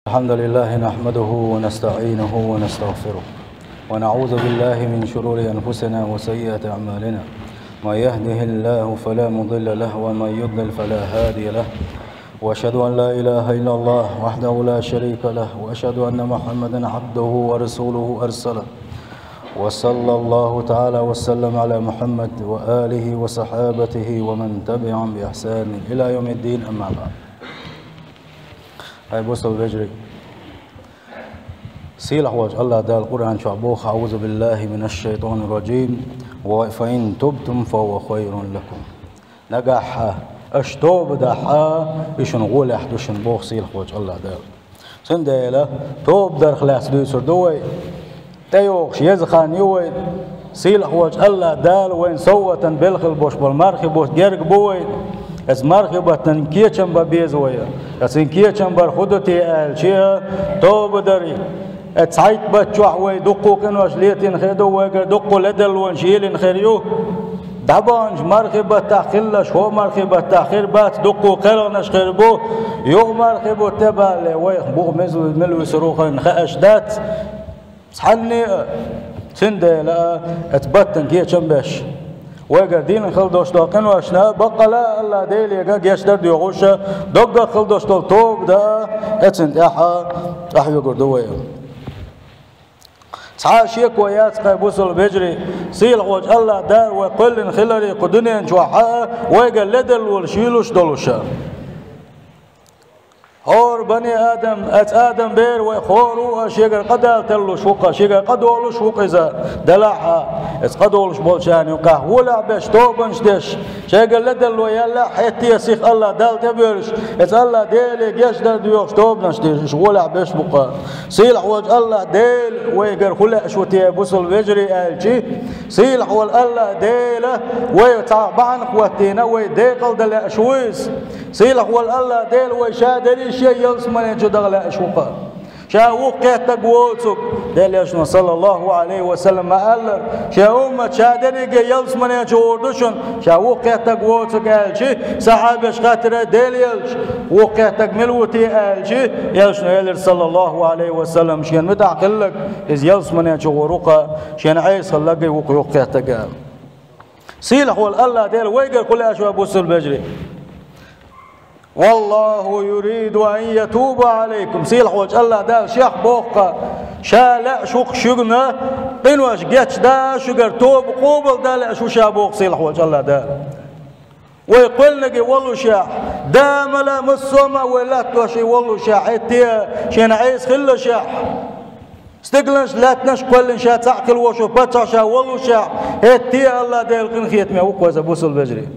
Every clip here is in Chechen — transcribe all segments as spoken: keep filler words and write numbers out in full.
الحمد لله نحمده ونستعينه ونستغفره، ونعوذ بالله من شرور أنفسنا وسيئات أعمالنا. من يهده الله فلا مضل له، ومن يضلل فلا هادي له. وأشهد أن لا إله إلا الله وحده لا شريك له، وأشهد أن محمدا عبده ورسوله أرسله. وصلى الله تعالى وسلم على محمد وآله وصحابته ومن تبعهم بإحسان إلى يوم الدين، أما بعد. Ай, бусал вежарий. Сийлахь волчу АллахӀ Дала Къуръан чохь боху: «أعوذ بالله من الشيطان الرجيم. فإن تبتم فهو خير لكم». Нагахь аша тоба дахь, и шуна гӀолехь ду шуна, боху сийлахь волчу АллахӀ Дала. Цундела тоба дарх лаьцна дуьйцур ду вай. ТӀейогӀуш еза хан ю вай. Сийлахь волчу АллахӀ Дала вайн совгӀатан белхал бош болу мархи бутт герга бу вай. Аса мархи баттан кечам бан беза вай. Аса кечам бар хӀун ду те аьлча, тоба дари. Аса цхьайтта бат чохь вай дуккху къинош летийна хир ду, вайгара дуккху ледарлонаш елийна хир ю. ДӀабаханчу мархи баттахь хиллаш, хӀо мархи баттахь хир бац, дуккху кхелханаш хир бу. Юха мархи бутт тӀе балале, вайх бу меза мила висур ву ханна хааша дац. Цхьанне а, цундела а, эцу баттан кечам беш. Вайгара дийна хила долуш долу къиношна баккъала а АллахӀ Деле ган гечдар доьхуш, доггах хила долуш долу тоба дан а, эцун тӀаьхьа тӀаьхьа вигур ду вай. Цхьа а шеко яц кхай, бусал вежарий, сийлахь волчу АллахӀ Дала вай кхоьллина хиларе кху дуьнен чохь а, вайгара ледарлонаш юьйлуш долуш а. ХӀора бани Адам, аса Адам бер вай хӀора ву а шегара къа дала таллуш ву-кха, шегара къа долуш ву-кха иза. Делахь а, аса къа долуш болчарна юкъахь гӀолехь беш тобанаш деш, шайгара ледарло яьллехь, хӀетте а сиха АллахӀ Далла тӀебоьллуш, аса АллахӀ Деле гечдар доьхуш тобанаш деш, уьш гӀолехь беш бу-кха. Сийлахь волчу АллахӀ Дела вайгара хӀун лаьаш ву те, бусал вежарий аьлчи, сийлахь волу АллахӀ Дела вай цхьа бахьана хӀоттийна, вай декъал дан лаьаш ву иза. Сийлахь волу АллахӀ Дела вай ша дерриш а ялсамане чу даха лаьаш ву-кха. Ша вукху кхеттаг воцург, Делан Элчано, саллаллаху Ӏалайхи ва саллам, ма-аллара, шен уммат ша дерриге ялсамане чу гӀур ду шуна, ша вукху кхеттаг воцург аьлчи, сахьабеш хаттара Делан Элча, вукху кхеттаг мила ву те аьлчи, Элчано элира, саллаллаху Ӏалайхи ва саллам, шена муьтӀахь хилларг, иза ялсамане чу гӀур ву-кха, шена Ӏеса хилларг ву-кха юккъехь тага. Сийлахь волу АллахӀ Дела вайгара хӀун лаьаш ву, бусал вежарий? «Валлаху юриду ан ятуба Ӏалайкум». Сийлахь волчу АллахӀ Дала шех боху-кха, ша лаьаш ву-кха шуьгана къинош гечдан, шуьгара тоба къобалдан лаьаш ву ша боху сийлахь волчу АллахӀ Дала. Вай кхоьллинарг воллушехь, да а мала а, массо а ма а вай латтош воллушехь, хӀетте а шена Ӏеса хиллашехь, стигланаш, лаьттанаш кхоьллина ша цхьаъ хила волуш волу паччахь ша воллушехь, хӀетте а АллахӀ Делан къинхетаме ву-кха вай, бусал вежарий.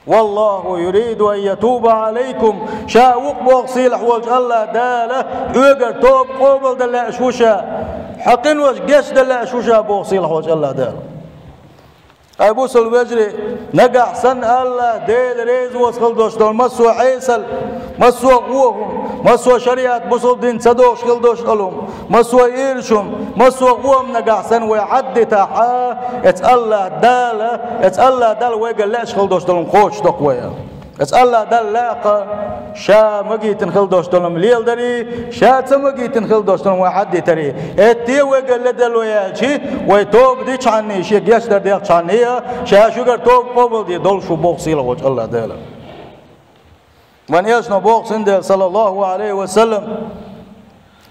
«Валлаху юриду ан ятуба Ӏалайкум». Ша ву-кха боху сийлахь волчу АллахӀ Дала, хьоьгара тоба къобалдан лаьаш ву ша, хьан къинош гечдан лаьаш ву ша боху сийлахь волчу АллахӀ Дала. Ай, бусал вежарий, нагахь санна АллахӀ Дела реза воцу хила долуш долу массо а Ӏесалла, массо а гӀо хӀума, массо а шариат, бусалба дин ца догӀуш хила долуш долу хӀума, массо а ирча хӀума, массо а гӀо хӀума нагахь санна вай Ӏаддитахь а, эцу АллахӀ Дала, эцу АллахӀ Дала вайгара лаьаш хила долуш долу хӀума кхочушдо-кха вай. Эцу АллахӀ Далла лаьа-кха, ша магийтина хила долуш долу хӀума леладари, ша ца магийтина хила долуш долу хӀума вай Ӏаддитари. ХӀетте а вайгара ледарло яьлчи, вай тоба дичхьанний, шен гечдар дехчхьанний а, ша шуьгара тоба къобалде долуш ву боху сийлахь волчу АллахӀ Дала. Вайн Элчано боху цундела, саллаллаху Ӏалайхи ва саллам,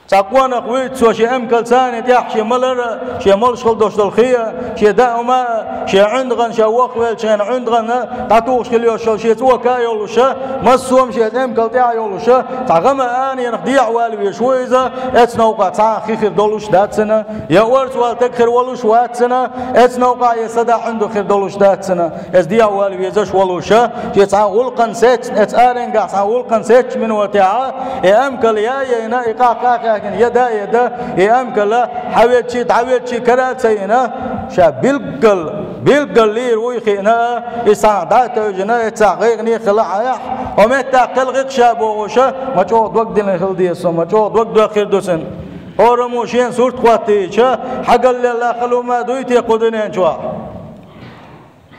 цхьа къонах вуьйцу, цо шен эмкалца тӀехь шен малар а, шен молуш хила долуш долу хи а, шен даа хӀума а, шен ӀуьндагӀан, ша вохвеллачу хенахь ӀуьндагӀан дӀатухуш хила йолуш йолу шен цӀока а йолуш а, массо а шен эмкал тӀехь а йолуш а, цхьа гӀама а, аненах дехьавала везаш ву иза, эцу новкъахь цхьа а хи хир долуш дац цуьнан, я орцавала таг хир волуш вац цуьнан, эцу новкъахь я садаӀа ӀуьндагӀ хир долуш дац цуьнан. Эцу дехьавала везаш волуш а, шен цхьа гӀуллакхан сецна, эцу аренгахь цхьа гӀуллакхан сецначу минотехь а, и эмкал я а яйна, и къаккха а хаьхкина, я да а, я да, и эмкал хьан ведчи, дӀа ведчи кара а ца йина, ша билггал, билггал лийр вуй хиъна а, и цхьа дӀа а тевжина, и цхьа гӀайгӀане а хила хьаяхь, хьо меттахь кхел гӀикъ ша бохуш а, ма чӀогӀа дог дина хила деза со, ма чӀогӀа дог доххир ду цуьнан. ХӀораммо шен сурт хӀоттийча, хьагаллелла хала хӀума дуй те кху дуьнен чохь?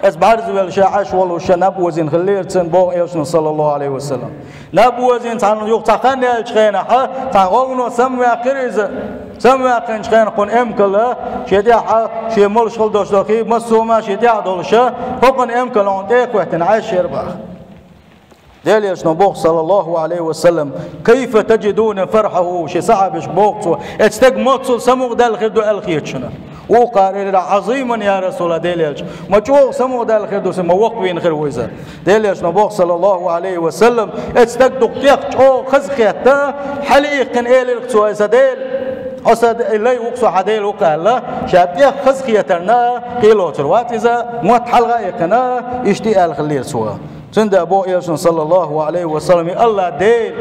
Эс бӀарзвелла ша Ӏаш волуш ша наб озийна хиллера цунна, боху Элчано, саллаллаху Ӏалайхи ва саллам. Наб озийна цхьана юха цхьа хан яьллачу хенахь, цхьана гӀовгӀано самаваьккхира иза. Самаваьккхинчу хенахь кхунна эмкал шен тӀехь, шен молуш хила долуш долу хи массо а ма шен тӀехь долуш, хӀокхунна эмкал хьуна тӀе а хӀоьттина Ӏаш яра баха. Делан Элчано боху, саллаллаху Ӏалайхи ва саллам: «Кайфа таджидуна фархьаху?» Шен сахьабашка боху цо: «Эцу стеган моццул самукъадаьлла хир ду аьлла хета шуна?» Вукхара элира: «Ӏазиман, я Расулаллах, Делан Элча, ма чӀогӀа самукъадаьлла хир ду, сан ма воккхавийна хир ву иза». Делан Элчано боху, саллаллаху Ӏалайхи ва саллам: «Эцу стеган дукха тӀех чӀогӀа хазахетта, хьала а иккхина, элира цо: „Ай сан Дела, хьо сан лай ву-кх, со хьан Дела ву-кх“, аьлла, ша тӀех хазахетарна кхелоцур вац иза, мотт хьалха а иккхина, иштта аьлла хиллера цо. Цундела боху Элчано, саллаллаху Ӏалайхи ва саллам, и АллахӀ Дела,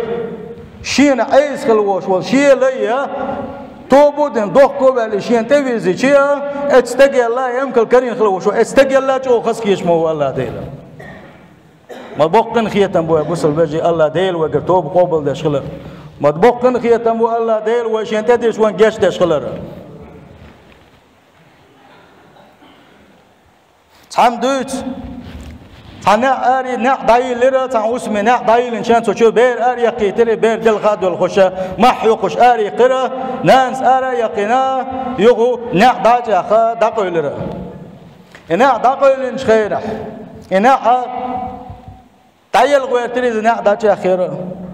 шена Ӏеса хила волуш волу шен лай а, тоба а дина, дохко а ваьлла, шена тӀевирзича, эцу стагал а эмкал карийна хила волуш ву, эцу стагал а чӀогӀа хазахеташ ма ву АллахӀ Дела». Ма боккха хетам бу, бусалба вежарий, АллахӀ Дела вайгара тоба къобалдеш хилар. Ма боккха хетам бу АллахӀ Дела вай шена тӀедирзича вайна гечдеш хилар. Цхьамма дуьйцу. Цхьа неӀ ари, неӀ дӀайиллира, цхьа хӀусаме неӀ дӀайиллинчу цу чу бер ара яккхийтира, бер делха а доьлхуш, мах хьоькхуш ара яьккхира, нанас ара а яьккхина, юха неӀ дӀа а чӀагӀна, дӀакъевлира. И неӀ дӀакъевлинчу хенахь, и неӀ дӀаелла гӀертира, иза неӀ дӀачӀеххира.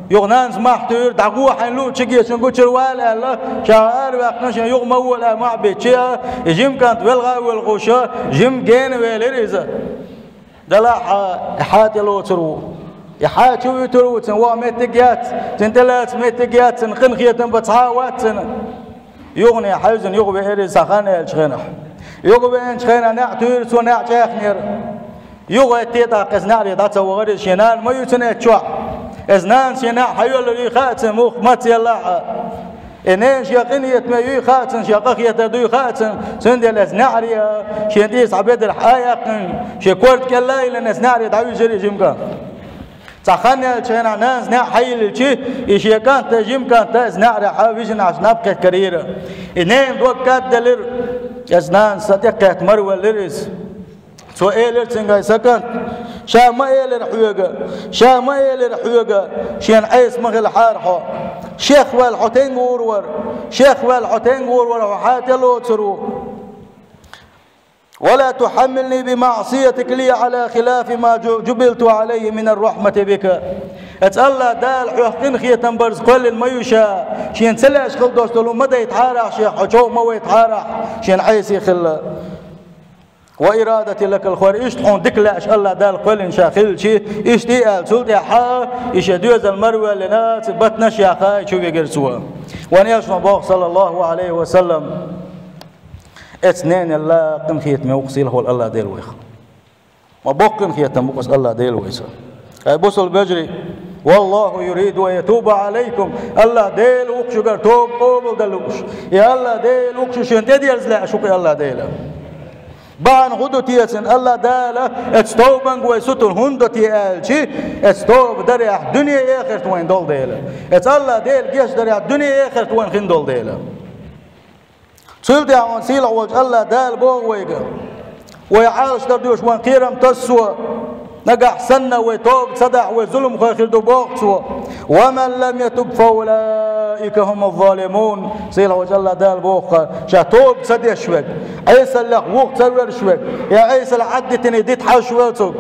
Юха нанас мах туьйра, дӀагӀо хьайна луъучу чигечун гучура вала аьлла, ша араваьккхина, шен юха ма вола аьлла, мах битча, и жима кӀант велха а воьлхуш, жима гена велира иза. Делахь, и хьа тӀелоцур ву. И хьа чу вуьтур ву, цуьнан ваха меттиг яц, цуьнан тӀелаца меттиг яц, цуьнан къинхетам бан цхьа а вац цуьнан. Юхане хьаьвзина, юха веара иза цхьа хан яьллачу хенахь. Юха веанчу хенахь неӀ туьйра цо, неӀ чӀехнера. Юха этте тӀаккха иза неӀаре дӀа ца вахара иза, шен нана ма ю цуьнан эцчохь. Иза нана шен неӀ хьайоьллур юй хаьа цуьнан, муха маца елла а. И ненан шен къинхетаме юй хаьа цуьнан, шен къахетар дуй хаьа цуьнан, цундела иза неӀаре а, шен тӀе цхьа бедар хьа а яьккхина, шен корта кӀел а йиллина, иза неӀаре дӀавижира и жима кӀант. Цхьа хан яьллачу хенахь нанас неӀ хьайиллича, и шен кӀант а, жима кӀант а иза неӀарехьа вижина Ӏаш наб кхехкарийра. И ненан дог кӀадделира. Иза нанас тӀекхетта марвеллира иза. Цо элира цуьнга: «Ай сан кӀант, ша ма элира хьоьга, ша ма элира хьоьга, шена Ӏеса ма хилахьара хьо. Шех ваьлла хьо тенга гӀур вара, шех ваьлла хьо тенга гӀур вара, хьо хьа тӀелоцур ву». «ولا تحملني بمعصيتك لي على خلاف ما جبلت عليه من الرحمة بك». Эцу АллахӀ Дала хьох къинхетам барца кхоьллина ма ю ша, шена ца лаьаш хила долуш долу ма дайтахьара ахь шех, хьо чӀогӀа ма вайтахьара ахь, шена Ӏеса хилла. «وإرادتي لك الخير», иштта хьуна дика лаьаш АллахӀ Дала кхоьллина ша хилча, иштта а аьлла, цул тӀаьхьа и шен доьзал марвеллина, цу батнаш яха чу вигира цо. Вайн Элчано боху, саллаллаху Ӏалайхи ва саллам. Эцу ненал къинхетаме ву-кх сийлахь волу АллахӀ Дела вайх. Ма боккха къинхетам бу-кх АллахӀ Дела вайца. Ай, бусалба вежарий, «والله يريد أن يتوب عليكم». АллахӀ Дела ву-кх шуьгара тоба къобалдан лууш. И АллахӀ Дела ву-кх шу шена тӀедерза лаьаш ву-кх и АллахӀ Дела. Бахьана хӀун ду те цуьнан? АллахӀ Дала эцу тобанга вай сутур хӀунда до те аьлча, эцу тоба дарехь дуьне а, эхарт а вайна долу дела. Эцу АллахӀ Дела гечдарехь дуьне а, эхарт а вайна хин долу дела. Цул тӀаьхьа вайн сийлахь волчу АллахӀ Дала боху вайга: «Вай Ӏалашдар доьшу, вайн кхерам тасса, нагахь санна вай тоба ца дахь, вай зуламхой хир ду», боху Цо. «ومن لم يتب فأولئك هم الظالمون». Сийлахь волчу АллахӀ Дала боху: ша тоба ца деш верг, Ӏесаллех вуха ца воьрзуш верг, я Ӏесалла Ӏаддитиний дита хьаьжжаш верг,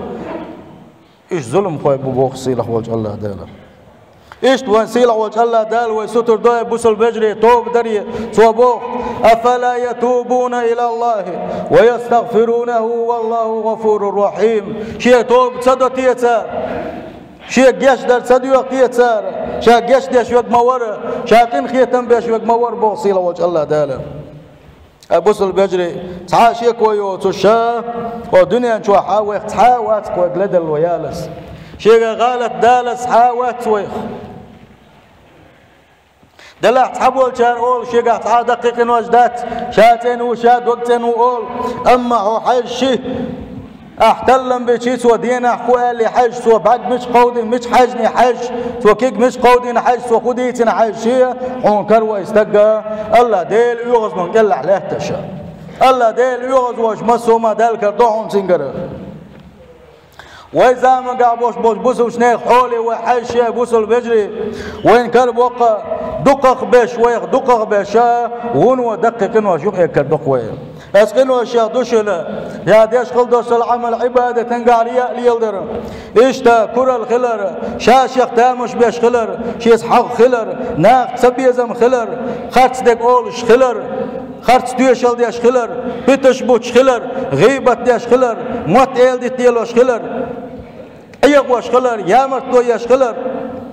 уьш зуламхой бу, боху сийлахь волчу АллахӀ Дала. Иштта вайн сийлахь волчу АллахӀ Дала вай сутур дой, бусалба вежарий, тоба даре, Цо боху: «أفلا يتوبون إلى الله ويستغفرونه والله غفور رحيم». Шен тоба ца до те цара? Шен гечдар ца доьху те цара? Ша гечдеш верг ма вара, ша къинхетам беш верг ма вара, боху сийлахь волчу АллахӀ Дала. Ай, бусалба вежарий, цхьа а шеко йоцуш, ша, о дуьнен чохь а вайх цхьа а вац-кх вайга ледарло ялаза. Шега гӀалат далаза цхьа а вац вайх. Делахь цхьаболчара олу, шегахь цхьа а даккхий къинош дац, ша цӀена ву, ша дог цӀена ву олу. Амма хьо хьаьжча, ахь таллам бича, цо денахь хӀун аьллий хьаьжча, цо бӀаьрг мича кховдийна, мича хьаьжний хьаьжча, цо киг мича кховдийна хьаьжча, цо хӀун дийцина хьаьжча, хьуна каравой стаг АллахӀ Дела оьгӀазлонан кӀелахь лаьтташ. АллахӀ Дела оьгӀаз волуш массо а ма Далла карадо хьуна цуьнгара. Вай заманга бош бош бусулбанех хьоле вай хьаьжча, бусулба вежарий, вайна кара боккха дукхах беш, вайх дукхах беш, вуно даккхий къинош юкъе кара дукха вай. Ас къиношех ду шуна, я деш хила доссал Ӏамал Ӏибадатангахь рияъ леладар. Иштта курал хилар, ша-шех тамаш беш хилар, шеца хьагӀ хилар, нах ца безам хилар, харц дег олуш хилар, харц тоьшалла деш хилар, питаш бутташ хилар, гӀийбат деш хилар, мотт эладита лелош хилар, Ӏехош хилар, ямартло еш хилар,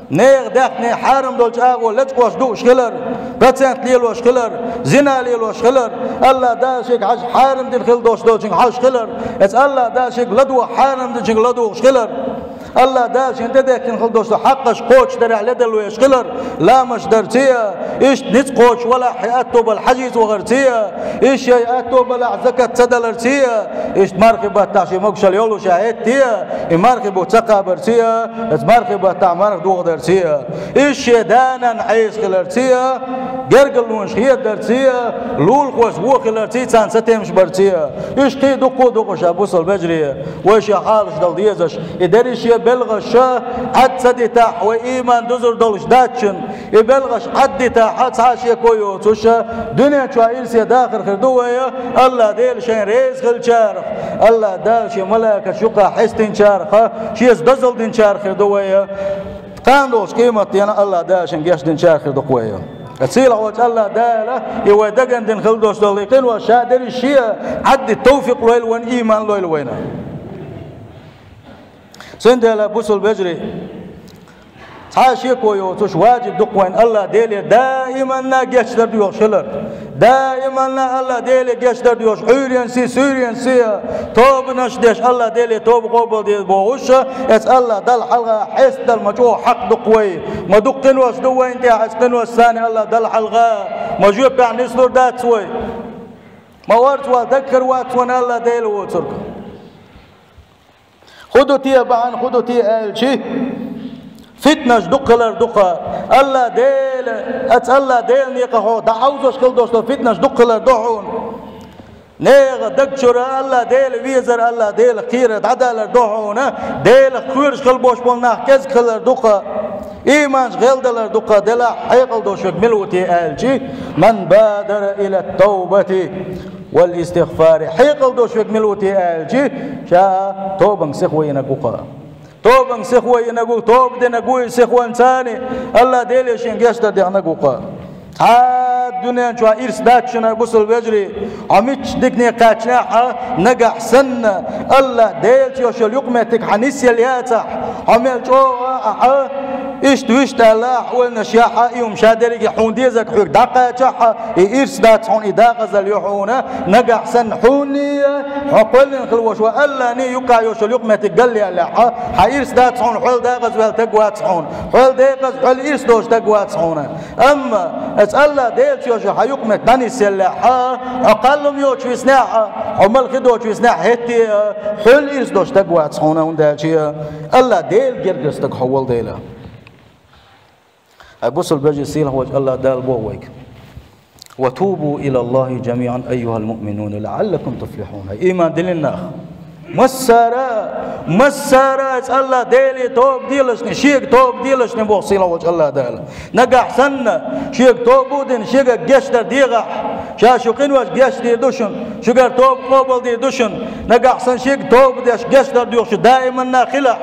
нехан даьхни хьарам долчу агӀор лечкъош дууш хилар, процент лелош хилар, зина лелош хилар, АллахӀ Дала шега хьажа хьарам дина хила дош долчуьнга хьажа хилар, эца АллахӀ Дала шега ладогӀа хьарам динчуьнга ладугӀуш хилар, АллахӀ Дала шен тӀедехкина хила дош долу хьакъаш кхочушдарехь ледарло еш хилар, ламаш дарций, иштта ницкъ кхочуш валахь, хьайн атто балахь хьажийца вахарций, иштта шайн атто балахь закат ца даларций, иштта мархи баттахь шен могушалла йолуш хӀетте, и мархи бутт ца кхабарций, эца мархи баттахь марха дохадарций, иштта шен да-нанна Ӏеса хиларций, гергарлонаш хедарций, лулахоша вон хиларций, царна сатемаш барций. Уьш кхин дуккха а ду-кх, бусулба вежарий, вай шен хьалаш дала дезаш. И дерриш а белхаш Ӏад ца дитахь, вай ийман дузур долуш дац шуна. И белхаш Ӏад дитахь, цхьа а шеко йоцуш, дуьнен чохь ирсе дахар хир ду вай, АллахӀ Дела шайна реза хиллачарах, АллахӀ Дала шен малайкаш юкъахь хьестинчарах, шеца дозалла динчарах хир ду вай. Кхана долчу къематдийнахь АллахӀ Дала шайна гечдинчарах хир ду-кх вай. Ткъа сийлахь волчу АллахӀ Дала и вай дагардина хила дош долу и къинош ша дерриш а Ӏад дита товфикъ лойла вайна, ийман лойла вайна. Цундела, бусулба вежарий, цхьа а шеко йоцуш, важиб ду-кх вайна АллахӀ Деле даиманна гечдар доьхуш хилар. Даиманна АллахӀ Деле гечдар доьхуш, Ӏуьйренций, суьйренций, тобанаш деш, АллахӀ Деле тоба къобал деза бохуш, эца АллахӀ Далла хьалха хьестадала ма чӀогӀа хьакъ ду-кх вай. Ма дукха къинош ду вайна тӀехь, эца къиношца АллахӀ Далла хьалха ма жоьпехь нислур дац вай. Ма орца вала дагахь вац вайна АллахӀ Дела воцург. ХӀун ду те бахьана, хӀун ду те аьлчи, фитнаш дукха хилар ду-кх. АллахӀ Дела, эца АллахӀ Делан некъа хьо дӀахьовзош хила дош долу фитнаш дукха хилар ду хьуна. Нехан даг чуьра АллахӀ Дела везар, АллахӀ Делах кхерар дӀадалар ду хьуна. Делах кхоьруш хила бош болу нах кӀезиг хилар ду-кх. Ийманаш гӀелдалар ду-кх. Делахь хьекъал долуш верг мила ву те аьлчи, ман бадара ила ттовбати вал истигъфари. Хьекъал долуш верг мила ву те аьлчи, ша тобанга сихо йинарг ву-кх. Тобанга сихо йинарг ву, тоба динарг ву, и сихонца АллахӀ Деле шен гечдар дехнарг ву-кх. Цхьа а дуьнен чохь ирс дац шуна, бусулба вежарий, хьо мичча дикане кхаьчнехь а, нагахь санна АллахӀ Делаца йолуш йолу юкъаметтиг хьан нисъелла яцахь, хьо мел чӀогӀа а ахьа, иштта вуьшта аьлла ахьа ойланаш яхь а, и хӀума ша дерриге хьуна дезарг хьоьга дӀакхачахь а, и ирс дац хьуна, и дакъазалла ю хьуна, нагахь санна хьуний, хьо кхоьллина хила вош ван АллахӀний юкъахь йолуш йолу юкъаметтиг галъяьллехь а, хьан ирс дац хьуна, хьол дакъазваьлла таг вац хьуна, хьол декъаза, хьол ирс долуш таг вац хьуна. Амма эца АллахӀ Делаца йолуш хьан юкъаметтиг дӀанисъеллехь а, хьо кхаллам йоцуш виснехь а, хьо мала хи доцуш виснехь а, хӀетте а, хьол ирс долуш таг вац хьуна, хӀунда аьлча АллахӀ Делан гергара стаг хьо волу дела. Ай, бусулба вежарий, сийлахь волчу АллахӀ Дала боху вайга: «Ва тубу ила ЛлахӀи жамиӀан айюхал муъминуна лаӀаллакум туфлихьун». Ай, ийман диллина нах! Массара, массара эца АллахӀ Деле тоба делашна, шега тоба делашна боху сийлахь волчу АллахӀ Дала. Нагахь санна, шега тоба а дина, шега гечдар дехахь, ша шун къиношна гечдийр ду шуна, шуьгара тоба къобалдийр ду шуна. Нагахь санна, шега тоба деш, гечдар доьхуш даиманна хилахь,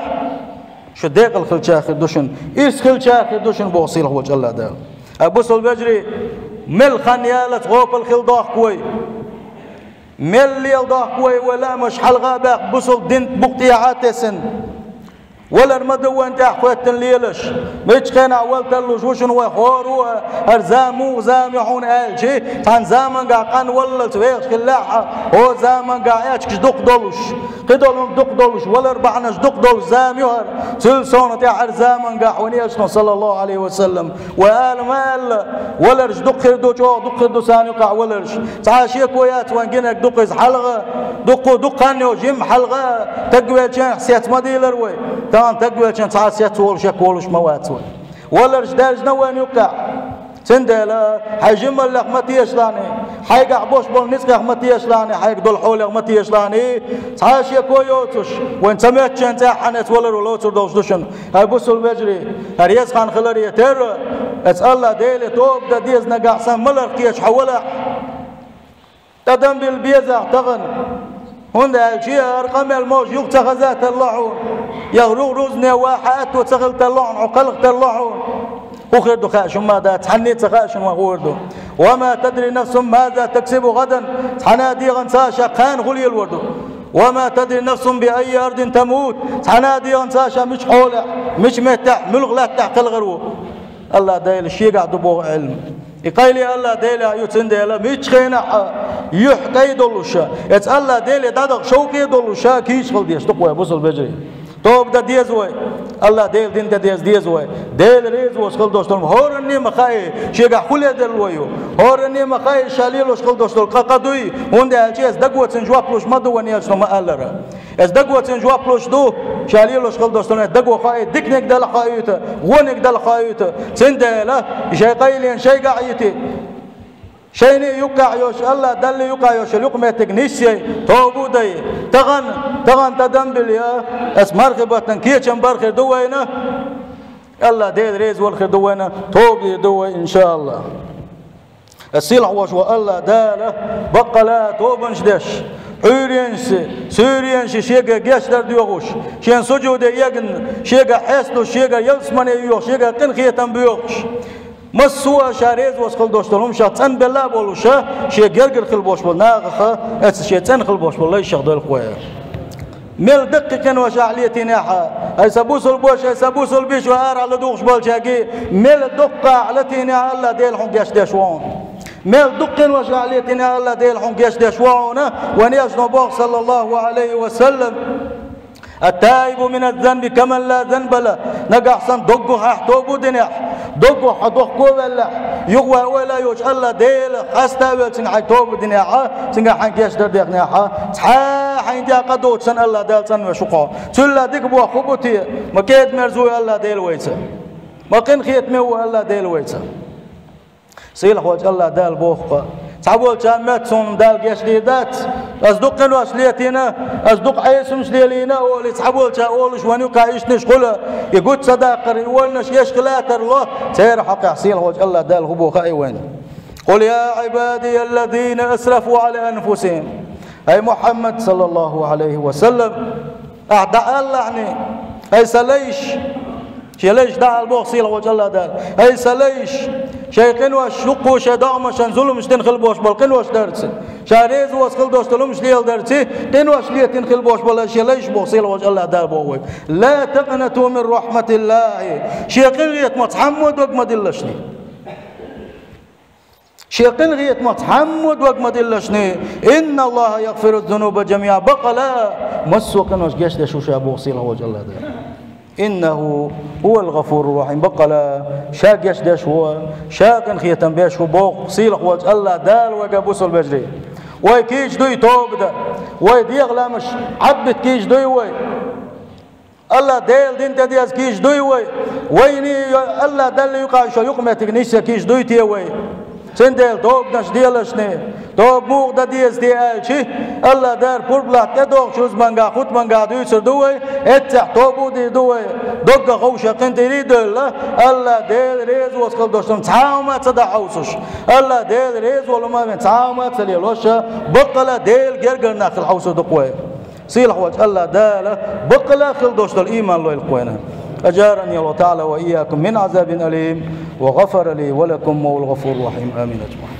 шу декъала хилча хир ду шуна, ирс хилча хир ду шуна боху сийлахь волчу АллахӀ Дала. Ай, бусулба вежарий, мел хан ялаца гӀопал хила дохку вай. Мел лела дохку вай, вай лаамаш хьалха а баьхна, бусулба дин букъ тӀехьа а тесна. Валар ма ду вайна тӀехь хӀоьттина лелаш. Миччу хенахь вала тарлуш ву шуна вай хӀора а, хӀара зама муха зама ю хьуна аьлчи, цхьана замангахь къанваллалц вехаш хиллехь а, хӀора замангахь аьчкаш дукха долуш, кхидолу хӀума дукха долуш, валар бахьанаш дукха долуш зама ю хӀара. Цул совнаха тӀехь хӀара замангахь вайн Элчано, саллаллаху Ӏалайхи ва саллам, вай ала ма аьлла, валарш дукха хир ду, чӀогӀа дукха хир ду царна юкъахь валарш. Цхьа а шеко яц вайн гинарг дукха иза хьалха, дукха, дукха хан йо, жимма хьалха, таг велча сец ма дийлар вай. Тахана таг велча цхьа а сец волуш, шек волуш ма вац вай. Валарш даьржина вайна юккъехь. Цундела хьайн жималлех ма тешалахь, Хьайгахь бош болу ницкъех ма тешалахьаний, хьайга долу хьолех ма тешалахьаний, цхьа а шеко йоцуш, вайн ца моьттучу цӀехь хьан эца валаро лоцур долуш ду шуна. ХӀай бусалба вежарий, хӀара еза хан хиларе терра, эца Аллах Деле тоба дан деза нагахь санна маларх кхечу хьо валахь. ТӀадам билла безахь тахана. ХӀунда аьлча хӀара къамел мовш юха ца хаза тарло хьуна. Я ругӀ-рузне ван хьан аьтто ца хила тарло хьуна, хьо кхалха тарло хьуна. ХӀун хир ду хаьа шуна ма дац, цхьанне а ца хаьа шуна ма хӀун хир ду. «وما تدري نفس ماذا تكسب غدا». Цхьана а дегӀан ца ша кхана хӀун лелор ду. «وما تدري نفس بأي أرض تموت». Цхьана а дегӀан ца ша мича хьолехь, мича меттехь, муьлха латтахь кхалхар ву. Аллах Дела шегахь ду боху Ӏилма. И къайле Аллах Делехь ю, цундела миччу хенахь а юьхь тӀе долуш, эца Аллах Деле дӀадаха шовкъе долуш, кийча хила дезаш ду-кх вай, бусалба вежарий. Тоба дан деза вай, Аллах Делан дин тӀе деза деза вай. Дела реза волуш хила долуш долу хӀоранне а ма хаьа, шегахь хӀун леделла ю. ХӀоранне а ма хаьа, ша лелош хила долуш долу къа къа дуй, хӀунда аьлча эца даго цунна жоп луш ма ду, ван еш ма аллара. Эца даго цунна жоп луш ду, ша лелош хила долуш долу, эца даго хаьа, диканиг дала хаьуьйту, вониг дала хаьуьйту. Цундела шайн къайленаш шайгахь йити. Шайна юккъехь йолуш, Аллах Далла юккъехь йолуш йолу юкъаметтиг нисъяй, тоба а дай. Тахана, тахана тӀадам билла, эца мархи баттана кечам бар хир ду вайна. Аллах Дела реза вала хир ду вайна, тоба дийр ду вай, иншааллах. Сийлахь волуш волу Аллах Дала баккъала тобанаш деш, Ӏуьйренашца, суьйренашца шега гечдар доьхуш, шен сужуде эгна, шега хьесталуш, шега ялсамане йоьхуш, шега къинхетам боьхуш, массо а ша реза волуш хила долуш долу хӀумнашах цӀанбелла а болуш, шен гергара хила болуш болу нахах, эца шен цӀена хила болуш болу лайшах дойла-кх вай. Мел даккхий къинош ахь летийнехь а, хӀай сан бусалба ваша, хӀай сан бусалба йиша, вай арахь ладугӀуш болчаьрга, мел доккха ахь латийнехь а, Аллах Дела хьуна гечдеш ву хьуна. Мел дукха къинош ахь летийнехь а, Аллах Дела хьуна гечдеш ву хьуна, вайн Элчано боху, саллаллаху Ӏалайхи ва саллам: «التائب من الذنب كمن لا ذنب له». Нагахь санна доггах ахь тоба динехь, доггах хьо дохко а ваьллехь, юха ван ойла а йоцуш Аллах Дела хаста а велла цуьнга хьайн тоба динехь а, цуьнга хьайн гечдар дехнехь а, цхьа а хьайна тӀехь къа доцуш санна Аллах Дала цӀанвеш ву-кх хьо. Цул а дика бохам хӀун бу те, ма кӀеда-мерза ву Аллах Дела вайца, ма къинхетаме ву Аллах Дела вайца. Сийлахь волчу Аллах Дала боху-кх: «Цхьаболчарна моьтту суна Дала гечдийр дац. Ас дукха къинош летийна, ас дукха Ӏесамаш лелийна», — олий, цхьаболчара олуш ван юкъахь иштанаш хуьлу, и гучу ца даккхар, и оланаш еш хила а тарло, церан хьокъехь сийлахь волчу Аллах Дала хӀун боху хаьий вайна: «قل يا عبادي الذين أسرفوا على أنفسهم». ХӀай Мухьаммад, саллаллаху Ӏалайхи ва саллам, ахь дӀаалалахьний, хӀай сан лайш, шен лайш дӀаала боху сийлахь волчу Аллах Дала. ХӀай сан лайш, шайн къинош, дуккха шайн догӀмашна зуламаш дина хила болуш болу къинош дарца, ша реза воцу хила долуш долу хӀумнаш леладарца, къинош летийна хила болуш болу шен лайш боху сийлахь волчу Аллах Дала боху вайга: «لا تقنطوا من رحمة الله». Шен къинхетамах цхьаммо а дог ма диллалашний. Шен къинхетамах цхьаммо а дог ма диллалашний. «إن الله يغفر الذنوب جميعا». Баккъала массо а къинош гечдеш ву ша боху сийлахь волчу Аллах Дала. «إنه هو الغفور الرحيم». Баккъала ша гечдеш ву, ша къинхетам беш ву боху сийлахь волчу Аллах Дала вайга, бусалба вежарий. Вай кийча дуй тоба дан, вай дегӀан ламазаш Ӏадбита кийча дуй вай. Аллах Делан дин тӀе деза кийча дуй вай. Вайна Аллах Далла юкъахь йолу юкъаметтиг нисъян кийча дуй те вай. Цундела тобанаш делашний, тоба муха дан деза те аьлча, Аллах Дала пурба латта тӀедогӀучу хӀузамангахь, хутбангахь дуьйцур ду вай, эццехь тоба а дийр ду вай. Доггах ховша къинтӀера а девлла, Аллах Дела реза воцу хила долуш долу хӀума цхьа а хӀума а ца дӀахьовсуш, Аллах Дела реза волу хӀума а вина цхьа а хӀума а ца лелош, баккъала Делан гергара нах хила хьовсур ду-кх вай. Сийлахь волчу Аллах Дала баккъала хила долуш долу ийман лойла-кх вайна. أجارني الله تعالى وإياكم من عذاب أليم وغفر لي ولكم وهو الغفور الرحيم. آمين أجمعين.